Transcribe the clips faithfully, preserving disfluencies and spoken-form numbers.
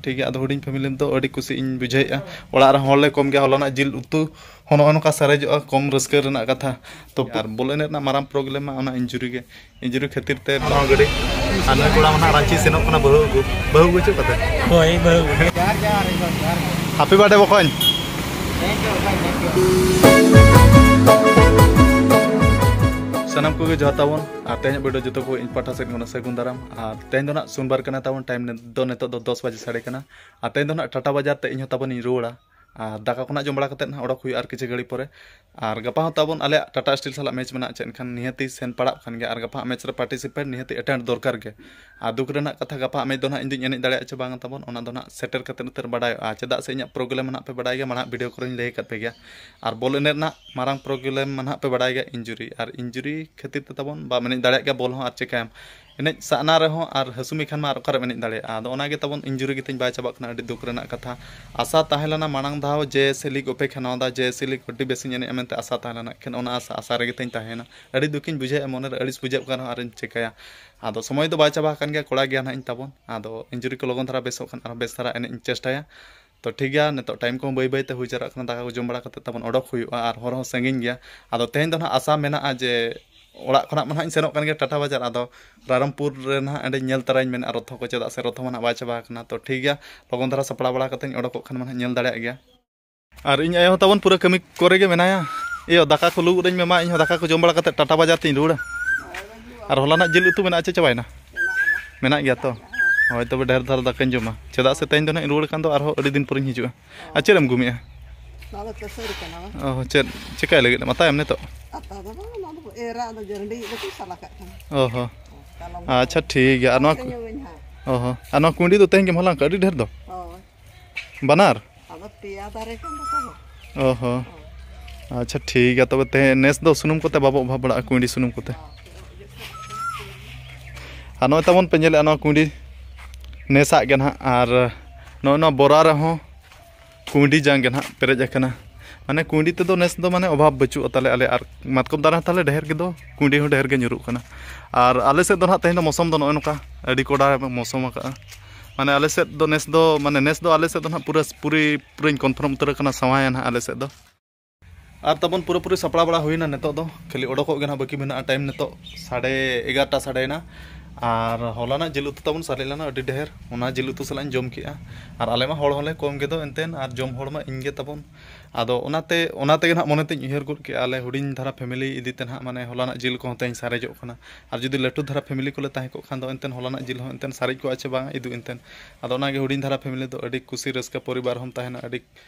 ᱴᱷᱤᱠ ᱜᱮᱭᱟ, ᱟᱫᱚ ᱦᱩᱰᱤᱧ ᱯᱷᱮᱢᱤᱞᱤ ᱨᱮᱫᱚ ᱟᱹᱰᱤ ᱠᱩᱥᱤ ᱤᱧ ᱵᱩᱡᱷᱟᱹᱣᱮᱫᱼᱟ᱾ ᱚᱲᱟᱜ ᱨᱮ ᱦᱚᱲ ᱞᱮ ᱠᱚᱢ ᱜᱮᱭᱟ, ᱦᱚᱞᱟᱱᱟᱜ ᱡᱤᱞ ᱩᱛᱩ ᱦᱚᱸ ᱱᱚᱜᱼᱚ ᱱᱚᱝᱠᱟ ᱥᱟᱨᱮᱡᱚᱜᱼᱟ, ᱠᱚᱢ ᱨᱟᱹᱥᱠᱟᱹ ᱨᱮᱱᱟᱜ ᱠᱟᱛᱷᱟ᱾ ᱛᱚ ᱟᱨ ᱵᱚᱞ ᱮᱱᱮᱡ ᱨᱮᱱᱟᱜ ᱢᱟᱨᱟᱝ ᱯᱨᱚᱵᱞᱮᱢ ᱢᱟ ᱚᱱᱟ ᱤᱧᱡᱩᱨᱤ ᱜᱮ᱾ ᱤᱧᱡᱩᱨᱤ ᱠᱷᱟᱹᱛᱤᱨ ᱛᱮ ᱱᱚᱣᱟ ᱜᱟᱹᱰᱤ ᱟᱨ ᱱᱩᱭ ᱠᱚᱲᱟ ᱢᱟ ᱱᱟᱦᱟᱜ ᱨᱟᱺᱪᱤ ᱥᱮᱱᱚᱜ ᱠᱟᱱᱟ ᱵᱟᱹᱦᱩ ᱟᱹᱜᱩ᱾ ᱵᱟᱹᱦᱩ ᱟᱹᱜᱩ ᱪᱮᱫ ᱠᱟᱛᱮ? ᱦᱳᱭ, ᱵᱟᱹᱦᱩ ᱟᱹᱜᱩ᱾ ᱦᱟᱯᱤ ᱵᱟᱨᱛᱷᱰᱮ ᱵᱚᱠᱚᱧ᱾ ᱥᱟᱱᱟᱢ ᱠᱚᱜᱮ ᱡᱚᱦᱟᱨ ᱛᱟᱵᱚᱱ᱾ ᱟᱨ ᱛᱮᱦᱮᱧᱟᱜ ᱵᱷᱤᱰᱤᱭᱳ ᱡᱚᱛᱚ ᱠᱚ ᱤᱧ ᱯᱟᱦᱴᱟ ᱥᱮᱫ ᱠᱷᱚᱱᱟᱜ ᱥᱟᱹᱜᱩᱱ ᱫᱟᱨᱟᱢ᱾ ᱟᱨ ᱛᱮᱦᱮᱧ ᱫᱚ ᱱᱟᱜ ᱥᱳᱢᱵᱟᱨ ᱠᱟᱱᱟ ᱛᱟᱵᱚᱱ, ᱴᱟᱭᱤᱢ ᱫᱚ ᱱᱤᱛᱚᱜ ᱫᱚ ᱫᱚᱥ ᱵᱟᱡᱮ ᱥᱟᱰᱮ ᱠᱟᱱᱟ᱾ ᱟᱨ ᱛᱮᱦᱮᱧ ᱫᱚ ᱱᱟᱜ ᱴᱟᱴᱟ ᱵᱟᱡᱟᱨ ᱛᱮ ᱤᱧ ᱦᱚᱸ ᱛᱟᱵᱚᱱ ᱤᱧ ᱨᱩᱣᱟᱹᱲᱟ᱾ ᱟᱨ ᱫᱟᱠᱟ ᱠᱚ ᱱᱟᱜ ᱡᱚᱢ ᱵᱟᱲᱟ ᱠᱟᱛᱮᱫ ᱱᱟᱜ ᱚᱰᱚᱠ ᱦᱩᱭᱩᱜᱼᱟ ᱟᱨ ᱠᱤᱪᱷᱩ ᱜᱷᱟᱹᱲᱤ ᱯᱚᱨᱮ᱾ ᱟᱨ ᱜᱟᱯᱟ ᱦᱚᱸ ᱛᱟᱵᱚᱱ ᱟᱞᱮᱭᱟᱜ ᱴᱟᱴᱟ ᱥᱴᱤᱞ ᱥᱟᱞᱟᱜ ᱢᱮᱪ ᱢᱮᱱᱟᱜᱼᱟ, ᱪᱮᱫ ᱮᱱᱠᱷᱟᱱ ᱱᱤᱦᱟᱹᱛᱤ ᱥᱮᱱ ᱯᱟᱲᱟᱜ ᱠᱟᱱ ᱜᱮᱭᱟ᱾ ᱟᱨ ᱜᱟᱯᱟ ᱢᱮᱪ ᱨᱮ ᱯᱟᱨᱴᱤᱥᱤᱯᱮᱴ ᱱᱤᱦᱟᱹᱛᱤ ᱮᱴᱮᱱᱰ ᱫᱚᱨᱠᱟᱨ ᱜᱮ᱾ ᱟᱨ ᱫᱩᱠ ᱨᱮᱱᱟᱜ ᱠᱟᱛᱷᱟ, ᱜᱟᱯᱟ ᱢᱮᱪ ᱫᱚ ᱱᱟᱜ ᱤᱧ ᱫᱩᱧ ᱮᱱᱮᱡ ᱫᱟᱲᱮᱭᱟᱜᱼᱟ ᱪᱮ ᱵᱟᱝᱟ ᱛᱟᱵᱚᱱ, ᱚᱱᱟ ᱫᱚ ᱱᱟᱜ ᱥᱮᱴᱮᱨ ᱠᱟᱛᱮᱫ ᱩᱛᱟᱹᱨ ᱵᱟᱰᱟᱭᱚᱜᱼᱟ᱾ ᱪᱮᱫᱟᱜ ᱥᱮ ᱤᱧᱟᱹᱜ ᱯᱨᱚᱵᱞᱮᱢ ᱱᱟᱜ ᱯᱮ ᱵᱟᱰᱟᱭ ᱜᱮᱭᱟ, ᱢᱟᱲᱟᱝ ᱵᱷᱤᱰᱤᱭᱳ ᱠᱚᱨᱮᱧ ᱞᱟᱹᱭ ᱟᱠᱟᱫ ᱯᱮ ᱜᱮᱭᱟ᱾ ᱟᱨ ᱵᱚᱞ ᱮᱱᱮᱡ ᱨᱮᱱᱟᱜ ᱢᱟᱨᱟᱝ ᱯᱨᱚᱵᱞᱮᱢ ᱢᱟ ᱱᱟᱜ ᱯᱮ ᱵᱟᱰᱟᱭ ᱜᱮᱭᱟ, ᱤᱧᱡᱩᱨᱤ᱾ ᱟᱨ ᱤᱧᱡᱩᱨᱤ ᱠᱷᱟᱹᱛᱤᱨ ᱛᱮ ᱛᱟᱵᱚᱱ ᱵᱟᱢ ᱮᱱᱮᱡ ᱫᱟᱲᱮᱭᱟᱜ ᱜᱮᱭᱟ ᱵᱚᱞ ᱦᱚᱸ, ᱟᱨ ᱪᱤᱠᱟᱹᱭᱟᱢ? ᱮᱱᱮᱡ ᱥᱟᱱᱟ ᱨᱮᱦᱚᱸ ᱟᱨ ᱦᱟᱹᱥᱩ ᱢᱮᱠᱷᱟᱱ ᱢᱟ ᱟᱨ ᱚᱠᱟᱨᱮᱢ ᱮᱱᱮᱡ ᱫᱟᱲᱮᱭᱟᱜᱼᱟ? ᱟᱫᱚ ᱚᱱᱟᱜᱮ ᱛᱟᱵᱚᱱ ᱤᱧᱡᱩᱨᱤ ᱜᱮᱛᱤᱧ ᱵᱟᱭ ᱪᱟᱵᱟᱜ ᱠᱟᱱᱟ, ᱟᱹᱰᱤ ᱫᱩᱠ ᱨᱮᱱᱟᱜ ᱠᱟᱛᱷᱟ᱾ ᱟᱥᱟ ᱛᱟᱦᱮᱸ ᱞᱮᱱᱟ ᱢᱟᱲᱟᱝ ᱫᱷᱟᱣ ᱡᱮ ᱥᱮ ᱞᱤᱜᱽ ᱚᱯᱮᱠᱷᱟ, ᱱᱚᱣᱟ ᱫᱷᱟᱣ ᱡᱮ ᱥᱮ ᱞᱤᱜᱽ ᱟᱹᱰᱤ ᱵᱮᱥᱤᱧ ᱮᱱᱮᱡᱼᱟ ᱢᱮᱱᱛᱮ ᱟᱥᱟ ᱛᱟᱦᱮᱸ ᱞᱮᱱᱟ, ᱮᱠᱷᱮᱱ ᱚᱱᱟ ᱟᱥᱟ, ᱟᱥᱟ ᱨᱮᱜᱮ ᱛᱤᱧ ᱛᱟᱦᱮᱸᱭᱮᱱᱟ᱾ ᱟᱹᱰᱤ ᱫᱩᱠᱤᱧ ᱵᱩᱡᱷᱟᱹᱣᱮᱫᱼᱟ, ᱢᱚᱱᱮᱨᱮ ᱟᱹᱲᱤᱥ ᱵᱩᱡᱷᱟᱹᱜ ᱠᱟᱱ ᱨᱮᱦᱚᱸ ᱟᱨᱤᱧ ᱪᱤᱠᱟᱹᱭᱟ? ᱟᱫᱚ ᱥᱚᱢᱚᱭ ᱫᱚ ᱵᱟᱭ ᱪᱟᱵᱟ ᱟᱠᱟᱱ ᱜᱮᱭᱟ, ᱠᱚᱲᱟ ᱜᱮᱭᱟ ᱱᱟᱦᱟᱜ ᱤᱧ ᱛᱟᱵᱚᱱ᱾ ᱟᱫᱚ ᱤᱧᱡᱩᱨᱤ ᱠᱚ ᱞᱚᱜᱚᱱ ᱫᱷᱟᱨᱟ ᱵᱮᱥᱚᱜ ᱠᱷᱟᱱ ᱟᱨᱦᱚᱸ ᱵᱮᱥ ᱫᱷᱟᱨᱟ ᱮᱱᱮᱡ ᱤᱧ ᱪᱮᱥᱴᱟᱭᱟ᱾ ᱛᱚ ᱴᱷᱤᱠ ᱜᱮᱭᱟ, ᱱᱤᱛᱚᱜ ᱴᱟᱭᱤᱢ ᱠᱚᱦᱚᱸ ᱵᱟᱹᱭ ᱵᱟᱹᱭ ᱛᱮ ᱦᱩᱭ ᱡᱟᱣᱨᱟᱜ ᱠᱟᱱᱟ, ᱫᱟᱠᱟ ᱠᱚ ᱡᱚᱢ ᱵᱟᱲᱟ ᱠᱟᱛᱮ ᱛᱟᱵᱚᱱ ᱚᱰᱚᱠ ᱦᱩᱭᱩᱜᱼᱟ, ᱟᱨ ᱦᱚᱨ ᱦᱚᱸ ᱥᱟᱺᱜᱤᱧ ᱜᱮᱭᱟ᱾ ᱟᱫᱚ ᱛᱮᱦᱮᱧ ᱫᱚ ᱱᱟᱦᱟᱜ ᱟᱥᱟ ᱢᱮᱱᱟᱜᱼᱟ ᱡᱮ ᱚᱲᱟᱜ ᱠᱷᱚᱱᱟᱜ ᱢᱟ ᱱᱟᱦᱟᱜ ᱤᱧ ᱥᱮᱱᱚᱜ ᱠᱟᱱ ᱜᱮᱭᱟ ᱴᱟᱴᱟ ᱵᱟᱡᱟᱨ, ᱟᱫᱚ ᱨᱟᱭᱨᱚᱝᱯᱩᱨ ᱨᱮ ᱱᱟᱦᱟᱜ ᱚᱸᱰᱮᱧ ᱧᱮᱞ ᱛᱟᱨᱟᱧ ᱢᱮᱱᱮᱫᱼᱟ ᱨᱚᱛᱷᱚ ᱠᱚ, ᱪᱮᱫᱟᱜ ᱥᱮ ᱨᱚᱛᱷᱚ ᱢᱟ ᱱᱟᱦᱟᱜ ᱵᱟᱭ ᱪᱟᱵᱟ ᱟᱠᱟᱱᱟ᱾ ᱛᱚ ᱴᱷᱤᱠ ᱜᱮᱭᱟ, ᱞᱚᱜᱚᱱ ᱫᱷᱟᱨᱟ ᱥᱟᱯᱲᱟᱣ ᱵᱟᱲᱟ ᱠᱟᱛᱮᱧ ᱚᱰᱚᱠᱚᱜ ᱠᱷᱟᱱ ᱢᱟ ᱱᱟᱦᱟᱜ ᱧᱮᱞ ᱫᱟᱲᱮᱭᱟᱜ ᱜᱮᱭᱟ᱾ ᱟᱨ ᱤᱧ ᱟᱭᱳ ᱦᱚᱸ ᱛᱟᱵᱚᱱ ᱯᱩᱨᱟᱹ ᱠᱟᱹᱢᱤ ᱠᱚᱨᱮ ᱜᱮ ᱢᱮᱱᱟᱭᱟ᱾ ᱤᱭᱟᱹ, ᱫᱟᱠᱟ ᱠᱚ ᱞᱩ ᱜᱚᱫ ᱟᱹᱧ ᱢᱮ ᱢᱟ, ᱤᱧ ᱦᱚᱸ ᱫᱟᱠᱟ ᱠᱚ ᱡᱚᱢ ᱵᱟᱲᱟ ᱠᱟᱛᱮ ᱴᱟᱴᱟ ᱵᱟᱡᱟᱨ ᱛᱤᱧ ᱨᱩᱣᱟᱹᱲᱟ᱾ ᱟᱨ ᱦᱚᱞᱟᱱᱟᱜ ᱡᱤᱞ ᱩᱛᱩ ᱢᱮᱱᱟᱜᱼᱟ ᱪᱮ ᱪᱟᱵᱟᱭᱮᱱᱟ? ᱢᱮᱱᱟᱜ ᱜᱮᱭᱟ ᱛᱚ? ᱦᱳᱭ, ᱛᱚᱵᱮ ᱰᱷᱮᱨ ᱫᱷᱟᱨᱟ ᱫᱟᱠᱟᱧ ᱡᱚᱢᱟ, ᱪᱮᱫᱟᱜ ᱥᱮ ᱛᱮᱦᱮᱧ ᱫᱚ ᱱᱟᱦᱟᱜ ᱤᱧ ᱨᱩᱣᱟᱹᱲ ᱠᱷᱟᱱ ᱫᱚ ᱟᱨᱦᱚᱸ ᱟᱹᱰᱤ ᱫᱤᱱ ᱯᱚᱨᱮᱧ ᱦᱤᱡᱩᱜᱼᱟ᱾ ᱟᱨ ᱪᱮᱫ ᱮᱢ ᱜᱩᱢᱮᱜᱼᱟ? ᱱᱚᱣᱟ ᱫᱚ ᱠᱟᱹᱥᱟᱹᱨᱤ ᱠᱟᱱᱟ ᱵᱟᱝ? ᱚ, ᱪᱮᱫ ᱪᱮᱠᱟᱭ ᱞᱟᱹᱜᱤᱫ ᱮᱢ ᱟᱛᱟᱭᱟᱢ ᱱᱤᱛᱚᱜ? ᱟᱛᱟ ᱫᱚ ᱵᱟᱝ, ᱚᱱᱟ ᱫᱚ ᱮᱨᱟ, ᱟᱫᱚ ᱡᱟᱹᱨᱰᱤ ᱫᱚᱠᱚ ᱥᱟᱞᱟ ᱠᱟᱜ ᱠᱟᱱᱟ᱾ ᱚ ᱦᱚᱸ᱾ ᱠᱟᱞᱚᱢ ᱟᱪᱪᱷᱟ, ᱴᱷᱤᱠ ᱜᱮᱭᱟ᱾ ᱟᱨ ᱱᱚᱣᱟ ᱠᱚ ᱟᱹᱠᱷᱨᱤᱧ ᱟᱹᱧ ᱦᱟᱸᱜ᱾ ᱚ ᱦᱚᱸ᱾ ᱟᱨ ᱱᱚᱣᱟ ᱠᱩᱸᱭᱰᱤ ᱫᱚ ᱛᱮᱦᱮᱧ ᱜᱮᱢ ᱦᱟᱞᱟᱝ ᱠᱟᱜᱼᱟ, ᱟᱹᱰᱤ ᱰᱷᱮᱨ ᱫᱚ? ᱦᱳᱭ᱾ ᱵᱟᱱᱟᱨ? ᱟᱫᱚ ᱯᱮᱭᱟ ᱫᱟᱨᱮ ᱠᱟᱱ ᱛᱟᱠᱚᱣᱟ᱾ ᱚ ᱦᱚᱸ᱾ ᱟᱪᱪᱷᱟ, ᱴᱷᱤᱠ ᱜᱮᱭᱟ᱾ ᱛᱚᱵᱮ ᱛᱮᱦᱮᱧ ᱱᱮᱥ ᱫᱚ ᱥᱩᱱᱩᱢ ᱠᱚᱛᱮ ᱵᱟᱵᱚ ᱚᱵᱷᱟᱵ ᱵᱟᱲᱟᱜᱼᱟ, ᱠᱩᱸᱭᱰᱤ ᱥᱩᱱᱩᱢ ᱠᱚᱛᱮ᱾ ᱟᱨ ᱱᱚᱜᱼᱚᱭ ᱛᱟᱵᱚᱱ ᱯᱮ ᱧᱮᱞᱮᱫᱼᱟ, ᱱᱚᱣᱟ ᱠᱩᱸᱭᱰᱤ ᱱᱮᱥᱟᱜ ᱜᱮ ᱱᱟᱦᱟᱜ, ᱟᱨ ᱱᱚᱜᱼᱚᱭ ᱱᱚᱣᱟ ᱵᱚᱨᱟ ᱨᱮᱦᱚᱸ ᱠᱩᱸᱭᱰᱤ ᱡᱟᱝ ᱜᱮ ᱱᱟᱦᱟᱜ ᱯᱮᱨᱮᱡ ᱟᱠᱟᱱᱟ᱾ ᱢᱟᱱᱮ ᱠᱩᱸᱭᱰᱤ ᱛᱮᱫᱚ ᱱᱮᱥ ᱫᱚ ᱢᱟᱱᱮ ᱚᱵᱷᱟᱵᱽ ᱵᱟᱹᱪᱩᱜᱼᱟ ᱛᱟᱞᱮ ᱟᱞᱮ, ᱟᱨ ᱢᱟᱛᱠᱚᱢ ᱫᱟᱨᱮ ᱦᱚᱸ ᱛᱟᱞᱮ ᱰᱷᱮᱨ ᱜᱮᱫᱚ, ᱠᱩᱸᱭᱰᱤ ᱦᱚᱸ ᱰᱷᱮᱨ ᱜᱮ ᱧᱩᱨᱩᱜ ᱠᱟᱱᱟ᱾ ᱟᱨ ᱟᱞᱮ ᱥᱮᱫ ᱫᱚ ᱱᱟᱦᱟᱜ ᱛᱮᱦᱮᱧ ᱫᱚ ᱢᱳᱥᱚᱢ ᱫᱚ ᱱᱚᱜᱼᱚᱭ ᱱᱚᱝᱠᱟ ᱟᱹᱰᱤ ᱠᱚᱰᱟ ᱢᱳᱥᱚᱢ ᱟᱠᱟᱫᱼᱟ᱾ ᱢᱟᱱᱮ ᱟᱞᱮ ᱥᱮᱫ ᱫᱚ ᱱᱮᱥ ᱫᱚ, ᱢᱟᱱᱮ ᱱᱮᱥ ᱫᱚ ᱟᱞᱮ ᱥᱮᱫ ᱫᱚ ᱱᱟᱦᱟᱜ ᱯᱩᱨᱟᱹ ᱯᱩᱨᱤ ᱯᱩᱨᱟᱹᱧ ᱠᱚᱱᱯᱷᱟᱨᱢ ᱩᱛᱟᱹᱨ ᱟᱠᱟᱱᱟ, ᱥᱟᱶᱟᱭᱟ ᱱᱟᱦᱟᱜ ᱟᱞᱮ ᱥᱮᱫ ᱫᱚ᱾ ᱟᱨ ᱛᱟᱵᱚᱱ ᱯᱩᱨᱟᱹᱯᱩᱨᱤ ᱥᱟᱯᱲᱟᱣ ᱵᱟᱲᱟ ᱦᱩᱭᱱᱟ᱾ ᱱᱤᱛᱚᱜ ᱫᱚ ᱠᱷᱟᱹᱞᱤ ᱚᱰᱚᱠᱚᱜ ᱜᱮ ᱱᱟᱦᱟᱜ ᱵᱟᱹᱠᱤ ᱢᱮᱱᱟᱜᱼᱟ᱾ ᱴᱟᱭᱤᱢ ᱱᱤᱛᱚᱜ ᱥᱟᱲᱮ ᱮᱜᱟᱨᱚᱴᱟ ᱥᱟᱰᱮᱭᱮᱱᱟ᱾ ᱟᱨ ᱦᱚᱞᱟᱱᱟᱜ ᱡᱤᱞ ᱩᱛᱩ ᱛᱟᱵᱚᱱ ᱥᱟᱨᱮᱡ ᱞᱮᱱᱟ ᱟᱹᱰᱤ ᱰᱷᱮᱨ, ᱚᱱᱟ ᱡᱤᱞ ᱩᱛᱩ ᱥᱟᱞᱟᱜ ᱤᱧ ᱡᱚᱢ ᱠᱮᱜᱼᱟ᱾ ᱟᱨ ᱟᱞᱮ ᱢᱟ ᱦᱚᱲ ᱦᱚᱸᱞᱮ ᱠᱚᱢ ᱜᱮᱫᱚ ᱮᱱᱛᱮᱱ, ᱟᱨ ᱡᱚᱢ ᱦᱚᱲ ᱢᱟ ᱤᱧ ᱜᱮ ᱛᱟᱵᱚᱱ᱾ ᱟᱫᱚ ᱚᱱᱟᱛᱮ, ᱚᱱᱟ ᱛᱮᱜᱮ ᱱᱟᱦᱟᱜ ᱢᱚᱱᱮ ᱛᱤᱧ ᱩᱭᱦᱟᱹᱨ ᱜᱚᱫ ᱠᱮᱜᱼᱟ, ᱟᱞᱮ ᱦᱩᱰᱤᱧ ᱫᱷᱟᱨᱟ ᱯᱷᱮᱢᱮᱞᱤ ᱤᱫᱤ ᱛᱮ ᱱᱟᱦᱟᱜ ᱢᱟᱱᱮ ᱦᱚᱞᱟᱱᱟᱜ ᱡᱤᱞ ᱠᱚᱦᱚᱸ ᱛᱮᱦᱮᱧ ᱥᱟᱨᱮᱡᱚᱜ ᱠᱟᱱᱟ᱾ ᱟᱨ ᱡᱩᱫᱤ ᱞᱟᱹᱴᱩ ᱫᱷᱟᱨᱟ ᱯᱷᱮᱢᱮᱞᱤ ᱠᱚᱞᱮ ᱛᱟᱦᱮᱸ ᱠᱚᱜ ᱠᱷᱟᱱ ᱫᱚ ᱮᱱᱛᱮᱱ ᱦᱚᱞᱟᱱᱟᱜ ᱡᱤᱞ ᱦᱚᱸ ᱮᱱᱛᱮᱱ ᱥᱟᱨᱮᱡ ᱠᱚᱜᱼᱟ ᱪᱮ ᱵᱟᱝ ᱤᱫᱩ ᱮᱱᱛᱮᱱ᱾ ᱟᱫᱚ ᱚᱱᱟᱜᱮ ᱦᱩᱰᱤᱧ ᱫᱷᱟᱨᱟ ᱯᱷᱮᱢᱮᱞᱤ ᱫᱚ ᱟᱹᱰᱤ ᱠᱩᱥᱤ ᱨᱟᱹᱥᱠᱟᱹ ᱯᱚᱨᱤᱵᱟᱨ ᱦᱚᱸᱢ ᱛᱟᱦᱮᱱᱟ, ᱟᱹᱰᱤ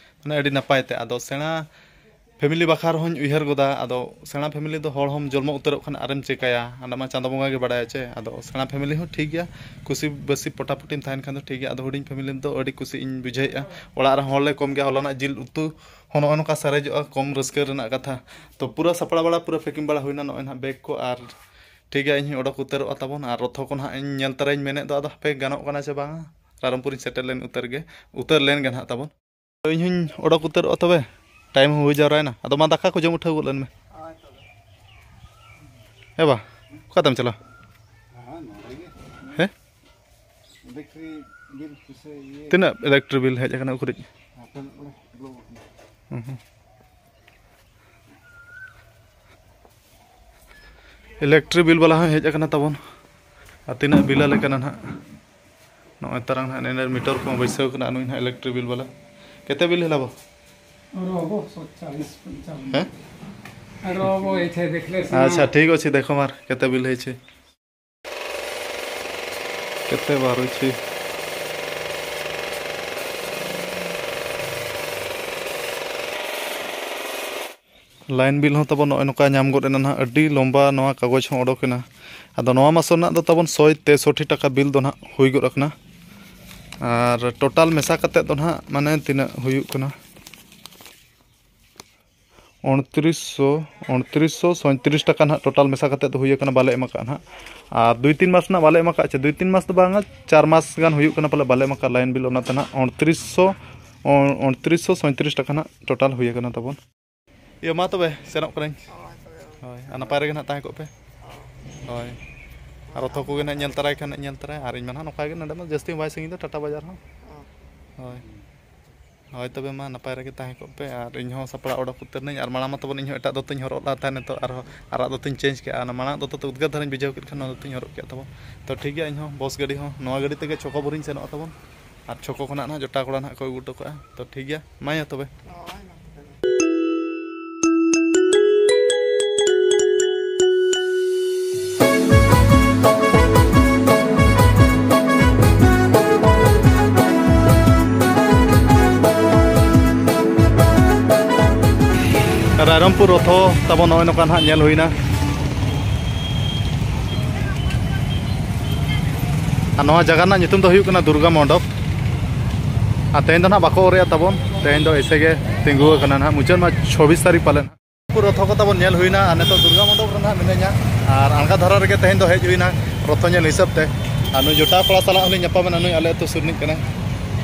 ᱢᱟᱱᱮ ᱟᱹᱰᱤ ᱱᱟᱯᱟᱭ ᱛᱮ᱾ ᱟᱫᱚ ᱥᱮᱬᱟ ᱯᱷᱮᱢᱮᱞᱤ ᱵᱟᱠᱷᱨᱟ ᱨᱮᱦᱚᱸᱧ ᱩᱭᱦᱟᱹᱨ ᱜᱚᱫᱟ᱾ ᱟᱫᱚ ᱥᱮᱬᱟ ᱯᱷᱮᱢᱮᱞᱤ ᱫᱚ ᱦᱚᱲ ᱦᱚᱸᱢ ᱡᱚᱞᱢᱚ ᱩᱛᱟᱹᱨᱚᱜ ᱠᱷᱟᱱ ᱟᱨᱮᱢ ᱪᱮᱠᱟᱭᱟ, ᱚᱱᱟ ᱢᱟ ᱪᱟᱸᱫᱚ ᱵᱚᱸᱜᱟ ᱜᱮ ᱵᱟᱲᱟᱭᱟ ᱪᱮ᱾ ᱟᱫᱚ ᱥᱮᱬᱟ ᱯᱷᱮᱢᱮᱞᱤ ᱦᱚᱸ ᱴᱷᱤᱠ ᱜᱮᱭᱟ, ᱠᱩᱥᱤ ᱵᱟᱹᱥᱤ ᱯᱚᱴᱟᱯᱚᱴᱤᱢ ᱛᱟᱦᱮᱱ ᱠᱷᱟᱱ ᱫᱚ ᱴᱷᱤᱠ ᱜᱮᱭᱟ᱾ ᱟᱫᱚ ᱦᱩᱰᱤᱧ ᱯᱷᱮᱢᱮᱞᱤ ᱫᱚ ᱟᱹᱰᱤ ᱠᱩᱥᱤ ᱤᱧ ᱵᱩᱡᱷᱟᱹᱣᱮᱫᱼᱟ᱾ ᱚᱲᱟᱜ ᱨᱮ ᱦᱚᱲ ᱞᱮ ᱠᱚᱢ ᱜᱮᱭᱟ, ᱦᱚᱞᱟᱱᱟᱜ ᱡᱤᱞ ᱩᱛᱩ ᱦᱚᱸ ᱱᱚᱜᱼᱚ ᱱᱚᱝᱠᱟ ᱥᱟᱨᱮᱡᱚᱜᱼᱟ, ᱠᱚᱢ ᱨᱟᱹᱥᱠᱟᱹ ᱨᱮᱱᱟᱜ ᱠᱟᱛᱷᱟ᱾ ᱛᱚ ᱯᱩᱨᱟᱹ ᱥᱟᱯᱲᱟᱣ ᱵᱟᱲᱟ, ᱯᱩᱨᱟᱹ ᱯᱮᱠᱤᱝ ᱵᱟᱲᱟ ᱦᱩᱭᱱᱟ ᱱᱚᱜᱼᱚᱭ ᱱᱟᱦᱟᱜ ᱵᱮᱜᱽ ᱠᱚ᱾ ᱟᱨ ᱴᱷᱤᱠ ᱜᱮᱭᱟ, ᱤᱧ ᱦᱚᱸᱧ ᱚᱰᱚᱠ ᱩᱛᱟᱹᱨᱚᱜᱼᱟ ᱛᱟᱵᱚᱱ᱾ ᱟᱨ ᱨᱚᱛᱷᱚ ᱠᱚ ᱱᱟᱦᱟᱜ ᱤᱧ ᱧᱮᱞ ᱛᱟᱨᱟᱧ ᱢᱮᱱᱮᱫ ᱫᱚ, ᱟᱫᱚ ᱦᱟᱯᱮ ᱜᱟᱱᱚᱜ ᱠᱟᱱᱟ ᱪᱮ ᱵᱟᱝᱟ᱾ ᱨᱟᱭᱨᱚᱝᱯᱩᱨᱤᱧ ᱥᱮᱴᱮᱨ ᱞᱮᱱ ᱩᱛᱟᱹᱨ ᱜᱮ, ᱩᱛᱟᱹᱨ ᱞᱮᱱ ᱜᱮ ᱱᱟᱦᱟᱜ ᱛᱟᱵᱚᱱ᱾ ᱤᱧ ᱦᱚᱸᱧ ᱚᱰᱚᱠ ᱩᱛᱟᱹᱨᱚᱜᱼᱟ ᱛᱚᱵᱮ, ᱴᱟᱭᱤᱢ ᱦᱚᱸ ᱦᱩᱭ ᱡᱟᱣᱨᱟᱭᱮᱱᱟ᱾ ᱟᱫᱚ ᱢᱟ ᱫᱟᱠᱟ ᱠᱚ ᱡᱚᱢ ᱩᱴᱷᱟᱹᱣ ᱜᱚᱫ ᱞᱮᱱ ᱢᱮ᱾ ᱮ ᱵᱟ, ᱚᱠᱟᱛᱮᱢ ᱪᱟᱞᱟᱣᱟ? ᱦᱮᱸ? ᱤᱞᱮᱠᱴᱨᱤ ᱵᱤᱞ ᱯᱩᱭᱥᱟᱹ ᱤᱭᱟᱹ ᱛᱤᱱᱟᱹᱜ ᱤᱞᱮᱠᱴᱨᱤ ᱵᱤᱞ ᱦᱮᱡ ᱟᱠᱟᱱᱟ ᱩᱠᱷᱨᱤᱡ? ᱦᱟᱯᱮ ᱱᱚᱜᱼᱚᱭ ᱵᱞᱚᱠ ᱟᱠᱟᱱᱟ᱾ ᱦᱩᱸ ᱦᱩᱸ᱾ ᱤᱞᱮᱠᱴᱨᱤ ᱵᱤᱞ ᱵᱟᱞᱟ ᱦᱚᱸ ᱦᱮᱡ ᱟᱠᱟᱱᱟ ᱛᱟᱵᱚᱱ᱾ ᱟᱨ ᱛᱤᱱᱟᱹᱜ ᱵᱤᱞ ᱟᱞᱮ ᱠᱟᱱᱟ ᱱᱟᱦᱟᱜ, ᱱᱚᱜᱼᱚᱭ ᱛᱟᱨᱟᱝ ᱱᱟᱦᱟᱜ ᱱᱮᱱᱮᱨ ᱢᱤᱴᱟᱨ ᱠᱚᱦᱚᱸ ᱵᱟᱹᱭᱥᱟᱹᱣ ᱠᱟᱱᱟ᱾ ᱱᱩᱭ ᱱᱟᱦᱟᱜ ᱤᱞᱮᱠᱴᱨᱤ ᱵᱤᱞ ᱵᱟᱞᱟ᱾ ᱠᱮᱛᱮ ᱵᱤᱞ ᱦᱮᱞᱟ ᱵᱚ? ᱟᱨ ᱟᱵᱚ ᱥᱚ ᱪᱟᱞᱤᱥ ᱯᱚᱧᱪᱟᱵᱚᱱ᱾ ᱦᱮᱸ? ᱟᱨ ᱟᱵᱚ ᱮᱪᱷᱮ ᱫᱮᱠᱷ ᱞᱮ ᱥᱮ ᱟᱪᱪᱷᱟ, ᱴᱷᱤᱠ ᱚᱪᱷᱮ, ᱫᱮᱠᱷᱚ ᱢᱟᱨ, ᱠᱮᱛᱮ ᱵᱤᱞ ᱦᱮᱪᱷᱮ? ᱠᱮᱛᱮ ᱵᱟᱨ ᱦᱮᱪᱷᱮ? ᱞᱟᱭᱤᱱ ᱵᱤᱞ ᱦᱚᱸ ᱛᱟᱵᱚᱱ ᱱᱚᱜᱼᱚᱭ ᱱᱚᱝᱠᱟ ᱧᱟᱢ ᱜᱚᱫ ᱮᱱᱟ ᱱᱟᱦᱟᱜ᱾ ᱟᱹᱰᱤ ᱞᱚᱢᱵᱟ ᱱᱚᱣᱟ ᱠᱟᱜᱚᱡᱽ ᱦᱚᱸ ᱚᱰᱚᱠ ᱮᱱᱟ᱾ ᱟᱫᱚ ᱱᱚᱣᱟ ᱢᱟᱥ ᱨᱮᱱᱟᱜ ᱫᱚ ᱛᱟᱵᱚᱱ ᱥᱚᱭ ᱛᱮᱥᱚᱴᱴᱤ ᱴᱟᱠᱟ ᱵᱤᱞ ᱫᱚ ᱱᱟᱦᱟᱜ ᱦᱩᱭ ᱜᱚᱫ ᱟᱠᱟᱱᱟ᱾ ᱟᱨ ᱴᱳᱴᱟᱞ ᱢᱮᱥᱟ ᱠᱟᱛᱮᱫ ᱫᱚ ᱱᱟᱦᱟᱜ ᱢᱟᱱᱮ ᱛᱤᱱᱟᱹᱜ ᱦᱩᱭᱩᱜ ᱠᱟᱱᱟ? ᱩᱱᱛᱨᱤᱥ ᱥᱚ, ᱩᱱᱛᱨᱤᱥ ᱥᱚ ᱥᱚᱭᱛᱨᱤᱥ ᱴᱟᱠᱟ ᱱᱟᱦᱟᱜ ᱴᱳᱴᱟᱞ ᱢᱮᱥᱟ ᱠᱟᱛᱮᱫ ᱫᱚ ᱦᱩᱭ ᱟᱠᱟᱱᱟ, ᱵᱟᱞᱮ ᱮᱢ ᱟᱠᱟᱫᱼᱟ ᱱᱟᱦᱟᱜ᱾ ᱟᱨ ᱫᱩᱭ ᱛᱤᱱ ᱢᱟᱥ ᱨᱮᱱᱟᱜ ᱵᱟᱞᱮ ᱮᱢ ᱟᱠᱟᱫ ᱪᱮ, ᱫᱩᱭ ᱛᱤᱱ ᱢᱟᱥ ᱫᱚ ᱵᱟᱝᱟ, ᱪᱟᱨ ᱢᱟᱥ ᱜᱟᱱ ᱦᱩᱭᱩᱜ ᱠᱟᱱᱟ ᱯᱟᱞᱮ ᱵᱟᱞᱮ ᱮᱢ ᱟᱠᱟᱫ ᱞᱟᱭᱤᱱ ᱵᱤᱞ, ᱚᱱᱟᱛᱮ ᱱᱟᱦᱟᱜ ᱩᱱᱛᱨᱤᱥ ᱥᱚ, ᱩᱱᱛᱨᱤᱥ ᱥᱚ ᱥᱚᱭᱛᱨᱤᱥ ᱴᱟᱠᱟ ᱱᱟᱦᱟᱜ ᱴᱳᱴᱟᱞ ᱦᱩᱭ ᱟᱠᱟᱱᱟ ᱛᱟᱵᱚᱱ᱾ ᱤᱭᱟᱹ, ᱢᱟ ᱛᱚᱵᱮ, ᱥᱮᱱᱚᱜ ᱠᱟᱹᱱᱟᱹᱧ᱾ ᱦᱳᱭ, ᱟᱨ ᱱᱟᱯᱟᱭ ᱨᱮᱜᱮ ᱱᱟᱦᱟᱜ ᱛᱟᱦᱮᱸ ᱠᱚᱜ ᱯᱮ᱾ ᱦᱳᱭ᱾ ᱟᱨ ᱨᱚᱛᱷᱚ ᱠᱚᱜᱮ ᱱᱟᱦᱟᱜ ᱧᱮᱞ ᱛᱟᱨᱟᱭ ᱠᱷᱟᱱ ᱧᱮᱞ ᱛᱟᱨᱟᱭ, ᱟᱨ ᱤᱧ ᱢᱟ ᱱᱟᱦᱟᱜ ᱱᱚᱝᱠᱟ ᱜᱮ, ᱱᱚᱰᱮ ᱢᱟ ᱡᱟᱹᱥᱛᱤ ᱵᱟᱭ ᱥᱟᱺᱜᱤᱧ ᱫᱚ ᱴᱟᱴᱟ ᱵᱟᱡᱟᱨ ᱦᱚᱸ᱾ ᱦᱳᱭ᱾ ᱦᱳᱭ, ᱛᱚᱵᱮ ᱢᱟ ᱱᱟᱯᱟᱭ ᱨᱮᱜᱮ ᱛᱟᱦᱮᱸ ᱠᱚᱜ ᱯᱮ, ᱟᱨ ᱤᱧ ᱦᱚᱸ ᱥᱟᱯᱲᱟᱣ ᱚᱰᱚᱠ ᱩᱛᱟᱹᱨ ᱱᱟᱹᱧ, ᱟᱨ ᱢᱟᱲᱟᱝ ᱢᱟ ᱛᱟᱵᱚᱱ ᱤᱧ ᱦᱚᱸ ᱮᱴᱟᱜ ᱫᱚᱛᱚᱧ ᱦᱚᱨᱚᱜ ᱞᱟᱜ ᱛᱟᱦᱮᱸ, ᱱᱤᱛᱚᱜ ᱟᱨᱦᱚᱸ ᱟᱨᱟᱜ ᱫᱚᱛᱚᱧ ᱪᱮᱧᱡᱽ ᱠᱮᱜᱼᱟ᱾ ᱚᱱᱟ ᱢᱟᱲᱟᱝ ᱫᱚᱛᱚ ᱛᱮ ᱩᱫᱽᱜᱟᱹᱨ ᱫᱷᱟᱨᱟᱧ ᱵᱩᱡᱷᱟᱹᱣ ᱠᱮᱫ ᱠᱷᱟᱱ ᱱᱚᱣᱟ ᱫᱚᱛᱚᱧ ᱦᱚᱨᱚᱜ ᱠᱮᱜᱼᱟ ᱛᱟᱵᱚᱱ᱾ ᱛᱚ ᱴᱷᱤᱠ ᱜᱮᱭᱟ, ᱤᱧ ᱦᱚᱸ ᱵᱚᱥ ᱜᱟᱹᱰᱤ ᱦᱚᱸ ᱱᱚᱣᱟ ᱜᱟᱹᱰᱤ ᱛᱮᱜᱮ ᱪᱷᱚᱠᱚ ᱵᱩᱨᱩᱧ ᱥᱮᱱᱚᱜᱼᱟ ᱛᱟᱵᱚᱱ, ᱟᱨ ᱪᱷᱚᱠᱚ ᱠᱷᱚᱱᱟᱜ ᱱᱟᱦᱟᱜ ᱡᱚᱴᱟᱣ ᱠᱚᱲᱟ ᱱᱟᱦᱟᱜ ᱠᱚ ᱟᱹᱜᱩ ᱦᱚᱴᱚ ᱠᱟᱜᱼᱟ᱾ ᱛᱚ ᱴᱷᱤᱠ ᱜᱮᱭᱟ, ᱢᱟ ᱭᱟ ᱛᱚᱵᱮ᱾ ᱨᱟᱭᱨᱚᱝᱯᱩᱨ ᱨᱚᱛᱷᱚ ᱛᱟᱵᱚᱱ ᱱᱚᱜᱼᱚᱭ ᱱᱚᱝᱠᱟ ᱱᱟᱦᱟᱜ ᱧᱮᱞ ᱦᱩᱭᱱᱟ᱾ ᱟᱨ ᱱᱚᱣᱟ ᱡᱟᱭᱜᱟ ᱨᱮᱱᱟᱜ ᱧᱩᱛᱩᱢ ᱫᱚ ᱦᱩᱭᱩᱜ ᱠᱟᱱᱟ ᱫᱩᱨᱜᱟ ᱢᱚᱱᱰᱚᱯ᱾ ᱟᱨ ᱛᱮᱦᱮᱧ ᱫᱚ ᱱᱟᱦᱟᱜ ᱵᱟᱠᱚ ᱚᱨᱮᱜᱼᱟ ᱛᱟᱵᱚᱱ, ᱛᱮᱦᱮᱧ ᱫᱚ ᱮᱭᱥᱮ ᱜᱮ ᱛᱤᱸᱜᱩ ᱟᱠᱟᱱᱟ ᱱᱟᱦᱟᱜ᱾ ᱢᱩᱪᱟᱹᱫ ᱢᱟ ᱪᱷᱚᱵᱵᱤᱥ ᱛᱟᱹᱨᱤᱠᱷ ᱯᱟᱞᱮᱱ᱾ ᱨᱚᱛᱷᱚ ᱠᱚ ᱛᱟᱵᱚᱱ ᱧᱮᱞ ᱦᱩᱭᱱᱟ, ᱟᱨ ᱱᱤᱛᱚᱜ ᱫᱩᱨᱜᱟ ᱢᱚᱱᱰᱚᱯ ᱨᱮ ᱱᱟᱦᱟᱜ ᱢᱤᱱᱟᱹᱧᱟ᱾ ᱟᱨ ᱟᱬᱜᱟ ᱫᱷᱟᱨᱟ ᱨᱮᱜᱮ ᱛᱮᱦᱮᱧ ᱫᱚ ᱦᱮᱡ ᱦᱩᱭᱱᱟ ᱨᱚᱛᱷᱚ ᱧᱮᱞ ᱦᱤᱥᱟᱹᱵ ᱛᱮ᱾ ᱟᱨ ᱱᱩᱭ ᱡᱚᱴᱟᱣ ᱠᱚᱲᱟ ᱥᱟᱞᱟᱜ ᱦᱚᱸᱞᱤᱧ ᱧᱟᱯᱟᱢ ᱮᱱᱟ, ᱱᱩᱭ ᱟᱞᱮ ᱟᱹᱛᱩ ᱥᱩᱨ ᱨᱤᱱᱤᱡ ᱠᱟᱱᱟᱭ᱾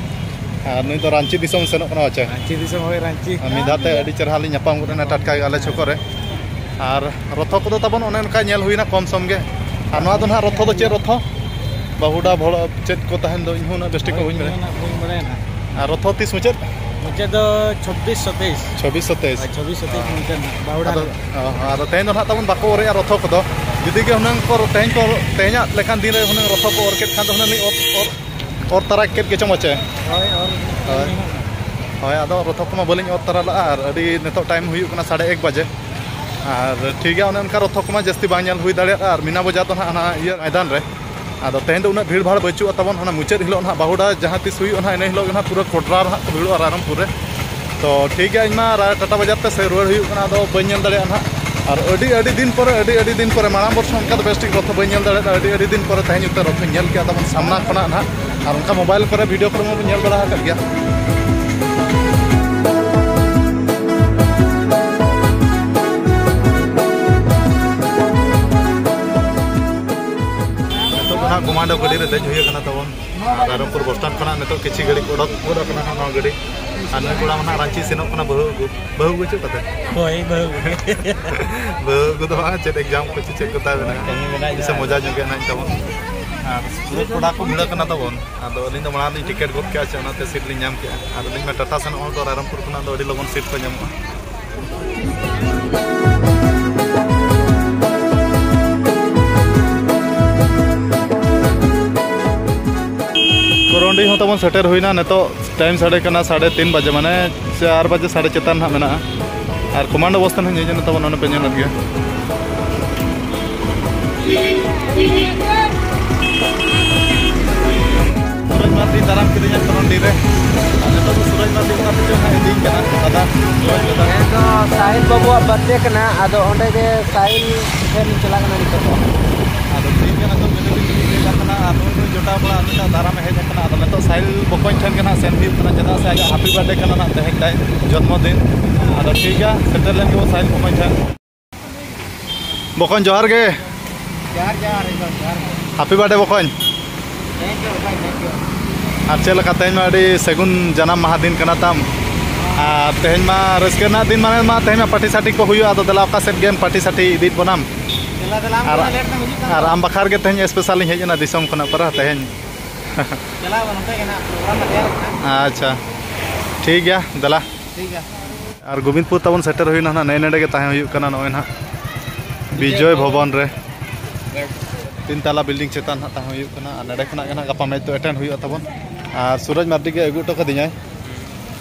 ᱟᱨ ᱱᱩᱭ ᱫᱚ ᱨᱟᱺᱪᱤ ᱫᱤᱥᱚᱢ ᱥᱮᱱᱚᱜ ᱠᱟᱱᱟ, ᱪᱮ? ᱨᱟᱺᱪᱤ ᱫᱤᱥᱚᱢ, ᱦᱳᱭ, ᱨᱟᱺᱪᱤ᱾ ᱟᱨ ᱢᱤᱫ ᱫᱷᱟᱣ ᱛᱮ ᱟᱹᱰᱤ ᱪᱮᱦᱨᱟ ᱞᱤᱧ ᱧᱟᱯᱟᱢ ᱜᱚᱫ ᱮᱱᱟ ᱴᱟᱴᱠᱟ ᱜᱮ ᱟᱞᱮ ᱪᱷᱚᱠᱚ ᱨᱮ᱾ ᱟᱨ ᱨᱚᱛᱷᱚ ᱠᱚᱫᱚ ᱛᱟᱵᱚᱱ ᱚᱱᱮ ᱚᱱᱠᱟ ᱧᱮᱞ ᱦᱩᱭᱱᱟ ᱠᱚᱢ ᱥᱚᱢ ᱜᱮ᱾ ᱟᱨ ᱱᱚᱣᱟ ᱫᱚ ᱱᱟᱦᱟᱜ ᱨᱚᱛᱷᱚ ᱫᱚ ᱪᱮᱫ ᱨᱚᱛᱷᱚ? ᱵᱟᱹᱦᱩᱰᱟ ᱵᱷᱚᱲ ᱪᱮᱫ ᱠᱚ ᱛᱟᱦᱮᱱ ᱫᱚ, ᱤᱧ ᱦᱚᱸ ᱩᱱᱟᱹᱜ ᱵᱮᱥ ᱴᱷᱤᱠ ᱠᱚ ᱵᱟᱹᱧ ᱵᱟᱲᱟᱭᱟ᱾ ᱦᱳᱭ, ᱤᱧ ᱦᱚᱸ ᱩᱱᱟᱹᱜ ᱵᱟᱹᱧ ᱵᱟᱲᱟᱭᱟ ᱱᱟᱦᱟᱜ᱾ ᱟᱨ ᱨᱚᱛᱷᱚ ᱛᱤᱥ ᱢᱩᱪᱟᱹᱫ? ᱢᱩᱪᱟᱹᱫ ᱫᱚ ᱪᱷᱚᱵᱵᱤᱥ ᱥᱟᱛᱟᱭᱤᱥ᱾ ᱪᱷᱚᱵᱵᱤᱥ ᱥᱟᱛᱟᱭᱤᱥ᱾ ᱦᱳᱭ, ᱪᱷᱚᱵᱵᱤᱥ ᱥᱟᱛᱟᱭᱤᱥ ᱢᱩᱪᱟᱹᱫ ᱱᱟᱦᱟᱜ, ᱵᱟᱹᱦᱩᱰᱟ ᱟᱫᱚ, ᱱᱟᱦᱟᱜ᱾ ᱚ, ᱟᱫᱚ ᱛᱮᱦᱮᱧ ᱫᱚ ᱱᱟᱦᱟᱜ ᱛᱟᱵᱚᱱ ᱵᱟᱠᱚ ᱚᱨᱮᱜᱼᱟ ᱨᱚᱛᱷᱚ ᱠᱚᱫᱚ᱾ ᱡᱩᱫᱤ ᱜᱮ ᱦᱩᱱᱟᱹᱝ ᱠᱚ ᱛᱮᱦᱮᱧ ᱠᱚ, ᱛᱮᱦᱮᱧᱟᱜ ᱞᱮᱠᱟᱱ ᱫᱤᱱ ᱨᱮ ᱦᱩᱱᱟᱹᱝ ᱨᱚᱛᱷᱚ ᱠᱚ ᱚᱨ ᱠᱮᱫ ᱠᱷᱟᱱ ᱫᱚ ᱦᱩᱱᱟᱹᱝ ᱞᱤᱧ ᱚᱨ, ᱚᱨ, ᱚᱨ ᱛᱟᱨᱟ ᱠᱮᱫ ᱜᱮᱪᱚᱝ ᱯᱟᱪᱮ᱾ ᱦᱳᱭ, ᱚᱨ ᱦᱳᱭ᱾ ᱦᱳᱭ, ᱟᱫᱚ ᱨᱚᱛᱷᱚ ᱠᱚᱢᱟ ᱵᱟᱹᱞᱤᱧ ᱚᱨ ᱛᱟᱨᱟ ᱞᱟᱜᱼᱟ, ᱟᱨ ᱟᱹᱰᱤ ᱱᱤᱛᱚᱜ ᱴᱟᱭᱤᱢ ᱦᱩᱭᱩᱜ ᱠᱟᱱᱟ ᱥᱟᱲᱮ ᱮᱠ ᱵᱟᱡᱮ᱾ ᱟᱨ ᱴᱷᱤᱠ ᱜᱮᱭᱟ, ᱚᱱᱮ ᱚᱱᱠᱟ ᱨᱚᱛᱷᱚ ᱠᱚᱢᱟ ᱡᱟᱹᱥᱛᱤ ᱵᱟᱝ ᱧᱮᱞ ᱦᱩᱭ ᱫᱟᱲᱮᱭᱟᱜᱼᱟ᱾ ᱟᱨ ᱢᱤᱱᱟ ᱵᱟᱡᱟᱨ ᱫᱚ ᱱᱟᱦᱟᱜ ᱦᱟᱱᱟ ᱤᱭᱟᱹ ᱢᱚᱭᱫᱟᱱ ᱨᱮ᱾ ᱟᱫᱚ ᱛᱮᱦᱮᱧ ᱫᱚ ᱩᱱᱟᱹᱜ ᱵᱷᱤᱲ ᱵᱷᱟᱲ ᱵᱟᱹᱪᱩᱜᱼᱟ ᱛᱟᱵᱚᱱ, ᱦᱟᱱᱟ ᱢᱩᱪᱟᱹᱫ ᱦᱤᱞᱳᱜ ᱱᱟᱦᱟᱜ ᱵᱟᱹᱦᱩᱰᱟ ᱡᱟᱦᱟᱸ ᱛᱤᱥ ᱦᱩᱭᱩᱜᱼᱟ ᱱᱟᱦᱟᱜ, ᱤᱱᱟᱹ ᱦᱤᱞᱳᱜ ᱜᱮ ᱱᱟᱦᱟᱜ ᱯᱩᱨᱟᱹ ᱠᱚᱰᱨᱟ ᱨᱮ ᱱᱟᱦᱟᱜ ᱠᱚ ᱵᱷᱤᱲᱚᱜᱼᱟ ᱨᱟᱭᱨᱚᱝᱯᱩᱨ ᱨᱮ᱾ ᱛᱚ ᱴᱷᱤᱠ ᱜᱮᱭᱟ, ᱤᱧ ᱢᱟ ᱨᱟ-, ᱴᱟᱴᱟ ᱵᱟᱡᱟᱨ ᱛᱮ ᱥᱮ ᱨᱩᱣᱟᱹᱲ ᱦᱩᱭᱩᱜ ᱠᱟᱱᱟ, ᱟᱫᱚ ᱵᱟᱹᱧ ᱧᱮᱞ ᱫᱟᱲᱮᱭᱟᱜᱼᱟ ᱱᱟᱦᱟᱜ᱾ ᱟᱨ ᱟᱹᱰᱤ, ᱟᱹᱰᱤ ᱫᱤᱱ ᱯᱚᱨᱮ, ᱟᱹᱰᱤ, ᱟᱹᱰᱤ ᱫᱤᱱ ᱯᱚᱨᱮ, ᱢᱟᱲᱟᱝ ᱵᱚᱨᱥᱚ ᱚᱱᱠᱟ ᱫᱚ ᱵᱮᱥ ᱴᱷᱤᱠ ᱨᱚᱛᱷᱚ ᱵᱟᱹᱧ ᱧᱮᱞ ᱫᱟᱲᱮᱭᱟᱜᱼᱟ, ᱟᱹᱰᱤ, ᱟᱹᱰᱤ ᱫᱤᱱ ᱯᱚᱨᱮ ᱛᱮᱦᱮᱧ ᱩᱛᱟᱹᱨ ᱨᱚᱛᱷᱚᱧ ᱧᱮᱞ ᱠᱮᱜᱼᱟ ᱛᱟᱵᱚᱱ ᱥᱟᱢᱱᱟ ᱠᱷᱚᱱᱟᱜ ᱱᱟᱦᱟᱜ᱾ ᱟᱨ ᱚᱱᱠᱟ ᱢᱳᱵᱟᱭᱤᱞ ᱠᱚᱨᱮ, ᱵᱷᱤᱰᱤᱭᱳ ᱠᱚᱨᱮ ᱢᱟᱵᱚᱱ ᱧᱮᱞ ᱵᱟᱲᱟ ᱟᱠᱟᱫ ᱜᱮᱭᱟ᱾ ᱱᱤᱛᱚᱜ ᱫᱚ ᱱᱟᱦᱟᱜ ᱠᱚᱢᱟᱱᱰᱳ ᱜᱟᱹᱰᱤ ᱨᱮ ᱫᱮᱡ ᱦᱩᱭ ᱟᱠᱟᱱᱟ ᱛᱟᱵᱚᱱ᱾ ᱨᱟᱭᱨᱚᱝᱯᱩᱨ ᱵᱚᱥ ᱥᱴᱮᱱᱰ ᱠᱷᱚᱱᱟᱜ ᱱᱤᱛᱚᱜ ᱠᱤᱪᱷᱤ ᱜᱷᱟᱹᱲᱤᱡ ᱚᱰᱚᱠ ᱜᱚᱫ ᱟᱠᱟᱱᱟ ᱦᱟᱸᱜ ᱱᱚᱣᱟ ᱜᱟᱹᱰᱤ᱾ ᱟᱨ ᱱᱩᱭ ᱠᱚᱲᱟ ᱢᱟ ᱱᱟᱦᱟᱜ ᱨᱟᱺᱪᱤ ᱥᱮᱱᱚᱜ ᱠᱟᱱᱟ ᱵᱟᱹᱦᱩ ᱟᱹᱜᱩ᱾ ᱵᱟᱹᱦᱩ ᱟᱹᱜᱩ ᱪᱮᱫ ᱠᱟᱛᱮ? ᱦᱳᱭ, ᱵᱟᱹᱦᱩ ᱟᱹᱜᱩ᱾ ᱵᱟᱹᱦᱩ ᱟᱹᱜᱩ ᱫᱚ ᱵᱟᱝ, ᱪᱮᱫ ᱮᱠᱡᱟᱢ ᱠᱚ ᱪᱮᱫ ᱪᱮᱫ ᱠᱚ ᱛᱟᱭ ᱢᱮᱱᱟᱜᱼᱟ᱾ ᱠᱟᱹᱢᱤ ᱢᱮᱱᱟᱜ ᱥᱮ ᱜᱮᱭᱟ᱾ ᱢᱚᱡᱟ ᱧᱚᱜ ᱜᱮ ᱱᱟᱦᱟᱜ ᱛᱟᱵᱚᱱ᱾ ᱟᱨ ᱯᱩᱨᱟᱹ ᱠᱚᱲᱟ ᱠᱚ ᱵᱷᱤᱲᱟᱹᱜ ᱠᱟᱱᱟ ᱛᱟᱵᱚᱱ᱾ ᱟᱫᱚ ᱟᱹᱞᱤᱧ ᱫᱚ ᱢᱟᱲᱟᱝ ᱞᱤᱧ ᱴᱤᱠᱤᱴ ᱜᱚᱫ ᱠᱮᱜᱼᱟ, ᱥᱮ ᱚᱱᱟᱛᱮ ᱥᱤᱴ ᱞᱤᱧ ᱧᱟᱢ ᱠᱮᱜᱼᱟ᱾ ᱟᱨ ᱟᱹᱞᱤᱧ ᱢᱟ ᱴᱟᱴᱟ ᱥᱮᱱᱚᱜ ᱦᱚᱲ ᱫᱚ ᱨᱟᱭᱨᱚᱝᱯᱩᱨ ᱠᱷᱚᱱᱟᱜ ᱫᱚ ᱟᱹᱰᱤ ᱞᱚᱜᱚᱱ ᱥᱤᱴ ᱠᱚ ᱧᱟᱢᱚᱜᱼᱟ᱾ ᱠᱚᱨᱚᱱᱰᱤ ᱦᱚᱸ ᱛᱟᱵᱚᱱ ᱥᱮᱴᱮᱨ ᱦᱩᱭᱱᱟ᱾ ᱱᱤᱛᱚᱜ ᱴᱟᱭᱤᱢ ᱥᱟᱰᱮ ᱠᱟᱱᱟ ᱥᱟᱲᱮ ᱛᱤᱱ ᱵᱟᱡᱮ, ᱢᱟᱱᱮ ᱪᱟᱨ ᱵᱟᱡᱮ ᱥᱟᱲᱮ ᱪᱮᱛᱟᱱ ᱱᱟᱦᱟᱜ ᱢᱮᱱᱟᱜᱼᱟ᱾ ᱟᱨ ᱠᱚᱢᱟᱱᱰᱳ ᱵᱚᱥ ᱛᱮ ᱱᱟᱦᱟᱜ ᱦᱮᱡ ᱮᱱᱟ ᱛᱟᱵᱚᱱ, ᱚᱱᱟ ᱯᱮ ᱧᱮᱞᱮᱫ ᱜᱮᱭᱟ᱾ ᱥᱩᱨᱟᱡᱽ ᱢᱟᱨᱰᱤ ᱫᱟᱨᱟᱢ ᱠᱤᱫᱤᱧᱟ ᱠᱚᱨᱚᱱᱰᱤ ᱨᱮ᱾ ᱟᱨ ᱱᱤᱛᱚᱜ ᱫᱚ ᱥᱩᱨᱟᱡᱽ ᱢᱟᱨᱰᱤ ᱚᱠᱟ ᱛᱮᱪᱚ ᱦᱟᱸᱜ ᱤᱫᱤᱧ ᱠᱟᱱᱟ ᱫᱟᱫᱟ᱾ ᱥᱩᱨᱟᱡᱽ ᱫᱟᱫᱟ᱾ ᱛᱮᱦᱮᱧ ᱫᱚ ᱥᱟᱦᱤᱞ ᱵᱟᱹᱵᱩᱣᱟᱜ ᱵᱟᱨᱛᱷᱰᱮ ᱠᱟᱱᱟ, ᱟᱫᱚ ᱚᱸᱰᱮ ᱜᱮ ᱥᱟᱦᱤᱞ ᱴᱷᱮᱱ ᱤᱧ ᱪᱟᱞᱟᱜ ᱠᱟᱱᱟ ᱱᱤᱛᱚᱜ ᱫᱚ᱾ ᱟᱫᱚ ᱴᱷᱤᱠ ᱜᱮᱭᱟ, ᱱᱤᱛᱚᱜ ᱜᱟᱹᱰᱤ ᱨᱮ ᱫᱮᱡ ᱟᱠᱟᱱᱟ ᱟᱨ ᱱᱩᱭ ᱱᱩᱭ ᱡᱚᱴᱟᱣ ᱠᱚᱲᱟ ᱱᱩᱭ ᱫᱚ ᱫᱟᱨᱟᱢᱮ ᱦᱮᱡ ᱟᱠᱟᱱᱟ᱾ ᱟᱫᱚ ᱱᱤᱛᱚᱜ ᱥᱟᱦᱤᱞ ᱵᱚᱠᱚᱧ ᱴᱷᱮᱱ ᱜᱮ ᱱᱟᱦᱟᱜ ᱥᱮᱱ ᱦᱩᱭᱩᱜ ᱠᱟᱱᱟ, ᱪᱮᱫᱟᱜ ᱥᱮ ᱟᱡᱟᱜ ᱦᱮᱯᱤ ᱵᱟᱨᱛᱷᱰᱮ ᱠᱟᱱᱟ ᱱᱟᱦᱟᱜ ᱛᱮᱦᱮᱧ ᱛᱟᱭ ᱡᱚᱱᱢᱚ ᱫᱤᱱ᱾ ᱟᱫᱚ ᱴᱷᱤᱠ ᱜᱮᱭᱟ, ᱥᱮᱴᱮᱨ ᱞᱮᱱ ᱜᱮᱵᱚ ᱥᱟᱦᱤᱞ ᱵᱚᱠᱚᱧ ᱴᱷᱮᱱ᱾ ᱵᱚᱠᱚᱧ ᱡᱚᱦᱟᱨ ᱜᱮ᱾ ᱡᱚᱦᱟᱨ, ᱡᱚᱦᱟᱨ, ᱮᱠᱫᱚᱢ ᱡᱚᱦᱟᱨ ᱜᱮ᱾ ᱦᱮᱯᱤ ᱵᱟᱨᱛᱷᱰᱮ ᱵᱚᱠᱚᱧ᱾ Thank you, bhai, thank you. ᱟᱨ ᱪᱮᱫ ᱞᱮᱠᱟ ᱛᱮᱦᱮᱧ ᱢᱟ ᱟᱹᱰᱤ ᱥᱟᱹᱜᱩᱱ ᱡᱟᱱᱟᱢ ᱢᱟᱦᱟ ᱫᱤᱱ ᱠᱟᱱᱟ ᱛᱟᱢ? ᱟᱨ ᱛᱮᱦᱮᱧ ᱢᱟ ᱨᱟᱹᱥᱠᱟᱹ ᱨᱮᱱᱟᱜ ᱫᱤᱱ, ᱢᱟᱱᱮ ᱢᱟ ᱛᱮᱦᱮᱧ ᱢᱟ ᱯᱟᱨᱴᱤ ᱥᱟᱨᱴᱤ ᱠᱚ ᱦᱩᱭᱩᱜᱼᱟ᱾ ᱟᱫᱚ ᱫᱮᱞᱟ ᱚᱠᱟ ᱥᱮᱫ ᱜᱮᱢ ᱯᱟᱨᱴᱤ ᱥᱟᱨᱴᱤ ᱤᱫᱤᱭᱮᱫ ᱵᱚᱱᱟᱢ? ᱫᱮᱞᱟ, ᱫᱮᱞᱟ, ᱟᱨ, ᱟᱢ ᱫᱚ ᱞᱮᱴ ᱛᱮᱢ ᱦᱤᱡᱩᱜ ᱠᱟᱱ ᱟᱨ ᱫᱚ᱾ ᱟᱢ ᱵᱟᱠᱷᱨᱟ ᱜᱮ ᱛᱮᱦᱮᱧ ᱥᱯᱮᱥᱟᱞ ᱤᱧ ᱦᱮᱡ ᱮᱱᱟ ᱫᱤᱥᱚᱢ ᱠᱷᱚᱱᱟᱜ ᱯᱟᱨᱟ ᱛᱮᱦᱮᱧ᱾ ᱪᱟᱞᱟᱣ ᱱᱚᱛᱮ ᱜᱮ ᱱᱟᱦᱟᱜ ᱯᱨᱳᱜᱨᱟᱢ ᱞᱮ ᱛᱮᱭᱟᱨ ᱠᱟᱜᱼᱟ᱾ ᱟᱪᱪᱷᱟ, ᱴᱷᱤᱠ ᱜᱮᱭᱟ, ᱫᱮᱞᱟ᱾ ᱴᱷᱤᱠ ᱜᱮᱭᱟ᱾ ᱟᱨ ᱜᱳᱵᱤᱱᱫᱯᱩᱨ ᱛᱟᱵᱚᱱ ᱥᱮᱴᱮᱨ ᱦᱩᱭᱱᱟ ᱱᱟᱦᱟᱜ, ᱱᱮᱜᱼᱮ ᱱᱮᱰᱮ ᱜᱮ ᱛᱟᱦᱮᱸ ᱦᱩᱭᱩᱜ ᱠᱟᱱᱟ ᱱᱚᱜᱼᱚᱭ ᱱᱟᱦᱟᱜ ᱵᱤᱡᱚᱭ ᱵᱤᱡᱚᱭ ᱵᱷᱚᱵᱚᱱ ᱨᱮ᱾ ᱛᱤᱱ ᱛᱟᱞᱟ ᱵᱤᱞᱰᱤᱝ ᱪᱮᱛᱟᱱ ᱱᱟᱦᱟᱜ ᱛᱟᱦᱮᱸ ᱦᱩᱭᱩᱜ ᱠᱟᱱᱟ᱾ ᱟᱨ ᱱᱚᱰᱮ ᱠᱷᱚᱱᱟᱜ ᱜᱮ ᱱᱟᱦᱟᱜ ᱜᱟᱯᱟ ᱢᱮᱪ ᱫᱚ ᱮᱴᱮᱱᱰ ᱦᱩᱭᱩᱜᱼᱟ ᱛᱟᱵᱚᱱ᱾ ᱟᱨ ᱥᱩᱨᱚᱡᱽ ᱢᱟᱨᱰᱤ ᱜᱮ ᱟᱹᱜᱩ ᱦᱚᱴᱚ ᱠᱟᱫᱤᱧᱟᱭ᱾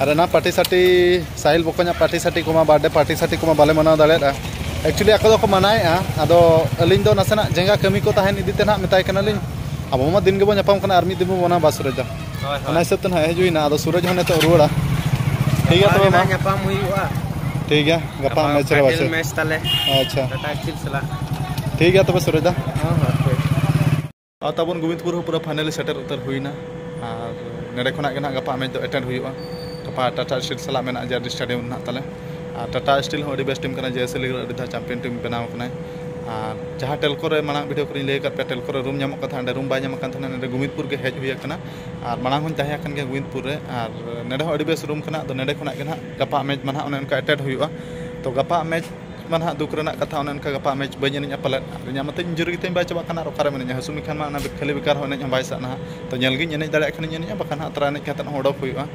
ᱟᱨ ᱚᱱᱟ ᱯᱟᱨᱴᱤ ᱥᱟᱨᱴᱤ ᱥᱟᱦᱤᱞ ᱵᱚᱠᱚᱧᱟᱜ ᱯᱟᱨᱴᱤ ᱥᱟᱨᱴᱤ ᱠᱚᱢᱟ, ᱵᱟᱨᱛᱷᱰᱮ ᱯᱟᱨᱴᱤ ᱥᱟᱨᱴᱤ ᱠᱚᱢᱟ ᱵᱟᱞᱮ ᱢᱟᱱᱟᱣ ᱫᱟᱲᱮᱭᱟᱜᱼᱟ᱾ ᱮᱠᱪᱩᱭᱮᱞᱤ ᱟᱠᱚ ᱫᱚᱠᱚ ᱢᱟᱱᱟᱣᱮᱫᱼᱟ, ᱟᱫᱚ ᱟᱹᱞᱤᱧ ᱫᱚ ᱱᱟᱥᱮᱱᱟᱜ ᱡᱟᱸᱜᱟ ᱠᱟᱹᱢᱤ ᱠᱚ ᱛᱟᱦᱮᱱ ᱤᱫᱤ ᱛᱮ ᱱᱟᱦᱟᱜ ᱢᱮᱛᱟᱭ ᱠᱟᱱᱟᱞᱤᱧ, ᱟᱵᱚ ᱢᱟ ᱫᱤᱱ ᱜᱮᱵᱚᱱ ᱧᱟᱯᱟᱢ ᱠᱟᱱᱟ, ᱟᱨ ᱢᱤᱫ ᱫᱤᱱ ᱵᱚᱱ ᱢᱟᱱᱟᱣᱟ ᱵᱟ ᱥᱩᱨᱚᱡᱽ ᱫᱟ᱾ ᱦᱳᱭ, ᱦᱳᱭ᱾ ᱚᱱᱟ ᱦᱤᱥᱟᱹᱵ ᱛᱮ ᱱᱟᱦᱟᱜ ᱦᱮᱡ ᱦᱩᱭᱱᱟ, ᱟᱫᱚ ᱥᱩᱨᱚᱡᱽ ᱦᱚᱸ ᱱᱤᱛᱚᱜ ᱨᱩᱣᱟᱹᱲᱟ᱾ ᱴᱷᱤᱠ ᱜᱮᱭᱟ, ᱜᱟᱯᱟ ᱛᱚᱵᱮ ᱜᱮ ᱢᱟ᱾ ᱱᱟᱦᱟᱜ ᱧᱟᱯᱟᱢ ᱦᱩᱭᱩᱜᱼᱟ᱾ ᱴᱷᱤᱠ ᱜᱮᱭᱟ, ᱜᱟᱯᱟ ᱜᱟᱯᱟ ᱢᱮᱪ ᱨᱮ ᱯᱷᱟᱭᱱᱮᱞ ᱵᱟᱪᱮ᱾ ᱢᱮᱪ ᱛᱟᱞᱮ᱾ ᱟᱪᱪᱷᱟ᱾ ᱴᱟᱴᱟ ᱥᱴᱤᱞ ᱥᱟᱞᱟᱜ᱾ ᱴᱷᱤᱠ ᱜᱮᱭᱟ ᱛᱚᱵᱮ ᱥᱩᱨᱚᱡᱽ ᱫᱟ᱾ ᱦᱚᱸ, ᱦᱚᱸ, ᱴᱷᱤᱠ᱾ ᱟᱨ ᱛᱟᱵᱚᱱ ᱜᱳᱵᱤᱱᱫᱯᱩᱨ ᱦᱚᱸ ᱯᱩᱨᱟᱹ ᱯᱷᱟᱭᱱᱮᱞᱤ ᱥᱮᱴᱮᱨ ᱩᱛᱟᱹᱨ ᱦᱩᱭᱱᱟ᱾ ᱟᱨ ᱱᱚᱰᱮ ᱠᱷᱚᱱᱟᱜ ᱜᱮ ᱱᱟᱦᱟᱜ ᱜᱟᱯᱟ ᱢᱮᱪ ᱫᱚ ᱮᱴᱮᱱᱰ ᱦᱩᱭᱩᱜᱼᱟ᱾ ᱜᱟᱯᱟ ᱴᱟᱴᱟ ᱥᱴᱤᱞ ᱥᱟᱞᱟᱜ ᱢᱮᱱᱟᱜᱼᱟ ᱡᱮ ᱟᱨ ᱰᱤ ᱥᱴᱮᱰᱤᱭᱟᱢ ᱨᱮ ᱱᱟᱦᱟᱜ ᱛᱟᱞᱮ᱾ ᱟᱨ ᱴᱟᱴᱟ ᱥᱴᱤᱞ ᱦᱚᱸ ᱟᱹᱰᱤ ᱵᱮᱥ ᱴᱤᱢ ᱠᱟᱱᱟ, ᱡᱮ ᱮᱥ ᱮᱞ ᱞᱤᱜᱽ ᱨᱮ ᱟᱹᱰᱤ ᱫᱷᱟᱣ ᱪᱟᱢᱯᱤᱭᱟᱱ ᱴᱤᱢ ᱵᱮᱱᱟᱣ ᱟᱠᱟᱱᱟᱭ᱾ ᱟᱨ ᱡᱟᱦᱟᱸ ᱴᱮᱞᱠᱳ ᱨᱮ ᱢᱟᱲᱟᱝ ᱵᱷᱤᱰᱤᱭᱳ ᱠᱚᱨᱮᱧ ᱞᱟᱹᱭ ᱟᱠᱟᱫ ᱯᱮᱭᱟ, ᱴᱮᱞᱠᱳ ᱨᱮ ᱨᱩᱢ ᱧᱟᱢᱚᱜ ᱠᱟᱱ ᱛᱟᱦᱮᱱᱟ, ᱱᱚᱰᱮ ᱜᱳᱵᱤᱱᱫᱽᱯᱩᱨ ᱜᱮ ᱦᱮᱡ ᱦᱩᱭ ᱟᱠᱟᱱᱟ᱾ ᱟᱨ ᱢᱟᱲᱟᱝ ᱦᱚᱸᱧ ᱛᱟᱦᱮᱸ ᱟᱠᱟᱱ ᱜᱮᱭᱟ ᱜᱳᱵᱤᱱᱫᱽᱯᱩᱨ ᱨᱮ, ᱟᱨ ᱱᱚᱰᱮ ᱦᱚᱸ ᱟᱹᱰᱤ ᱵᱮᱥ ᱨᱩᱢ ᱠᱟᱱᱟ᱾ ᱟᱫᱚ ᱱᱚᱰᱮ ᱠᱷᱚᱱᱟᱜ ᱜᱮ ᱱᱟᱦᱟᱜ ᱜᱟᱯᱟ ᱢᱮᱪ ᱢᱟ ᱱᱟᱦᱟᱜ ᱚᱱᱮ ᱚᱱᱠᱟ ᱮᱴᱮᱱᱰ ᱦᱩᱭᱩᱜᱼᱟ᱾ ᱛᱚ ᱜᱟᱯᱟ ᱢᱮᱪ ᱢᱟ ᱱᱟᱦᱟᱜ ᱫᱩᱠ ᱨᱮᱱᱟᱜ ᱠᱟᱛᱷᱟ, ᱚᱱᱮ ᱚᱱᱠᱟ ᱜᱟᱯᱟ ᱢᱮᱪ ᱵᱟᱹᱧ ᱮᱱᱮᱡᱼᱟ ᱯᱟᱞᱮᱫ᱾ ᱟᱨ ᱤᱧᱟᱹᱜ ᱢᱟᱛᱚ ᱤᱧ ᱡᱩᱨᱤ ᱜᱮᱛᱤᱧ ᱵᱟᱭ ᱪᱟᱵᱟᱜ ᱠᱟᱱᱟ, ᱟᱨ ᱚᱠᱟᱨᱮᱢ ᱮᱱᱮᱡᱼᱟ? ᱦᱟᱹᱥᱩ ᱢᱮᱠᱷᱟᱱ ᱢᱟ ᱚᱱᱟ ᱠᱷᱟᱹᱞᱤ ᱵᱮᱠᱟᱨ ᱦᱚᱸ ᱮᱱᱮᱡ ᱦᱚᱸ ᱵᱟᱭ ᱥᱟᱜ ᱱᱟᱦᱟᱜ᱾ ᱛᱚ ᱧᱮᱞ ᱜᱤᱧ ᱮᱱᱮᱡ ᱫᱟᱲᱮᱭᱟᱜ ᱠᱷᱟᱱᱤᱧ ᱮᱱᱮᱡᱼᱟ, ᱵᱟᱠᱷᱟᱱ ᱦᱟᱸᱜ ᱛᱟᱨᱟ ᱮᱱᱮᱡ ᱠᱟᱛᱮᱫ ᱦᱚᱸ ᱚᱰᱚᱠ ᱦᱩᱭᱩᱜᱼᱟ᱾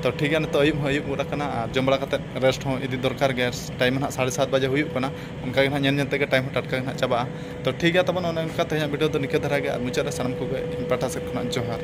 ᱛᱚ ᱴᱷᱤᱠ ᱜᱮᱭᱟ, ᱱᱤᱛᱚᱜ ᱟᱹᱭᱩᱵ ᱦᱚᱸ ᱟᱹᱭᱩᱵ ᱜᱚᱫ ᱟᱠᱟᱱᱟ, ᱟᱨ ᱡᱚᱢ ᱵᱟᱲᱟ ᱠᱟᱛᱮᱫ ᱨᱮᱥᱴ ᱦᱚᱸ ᱤᱫᱤ ᱫᱚᱨᱠᱟᱨ ᱜᱮᱭᱟ᱾ ᱴᱟᱭᱤᱢ ᱦᱚᱸ ᱱᱟᱦᱟᱜ ᱥᱟᱲᱮ ᱥᱟᱛ ᱵᱟᱡᱮ ᱦᱩᱭᱩᱜ ᱠᱟᱱᱟ᱾ ᱚᱱᱠᱟ ᱜᱮ ᱱᱟᱦᱟᱜ ᱧᱮᱞ ᱧᱮᱞ ᱛᱮᱜᱮ ᱴᱟᱭᱤᱢ ᱦᱚᱸ ᱴᱟᱴᱠᱟ ᱜᱮ ᱱᱟᱦᱟᱜ ᱪᱟᱵᱟᱜᱼᱟ᱾ ᱛᱚ ᱴᱷᱤᱠ ᱜᱮᱭᱟ, ᱛᱟᱵᱚᱱ ᱚᱱᱮ ᱚᱱᱠᱟ ᱛᱮᱦᱮᱧᱟᱜ ᱵᱷᱤᱰᱤᱭᱳ ᱫᱚ ᱱᱤᱝᱠᱟᱹ ᱫᱷᱟᱨᱟ ᱜᱮ, ᱟᱨ ᱢᱩᱪᱟᱹᱫ ᱨᱮ ᱥᱟᱱᱟᱢ ᱠᱚᱜᱮ ᱤᱧ ᱯᱟᱦᱴᱟ ᱥᱮᱫ ᱠᱷᱚᱱᱟᱜ ᱡᱚᱦᱟᱨ᱾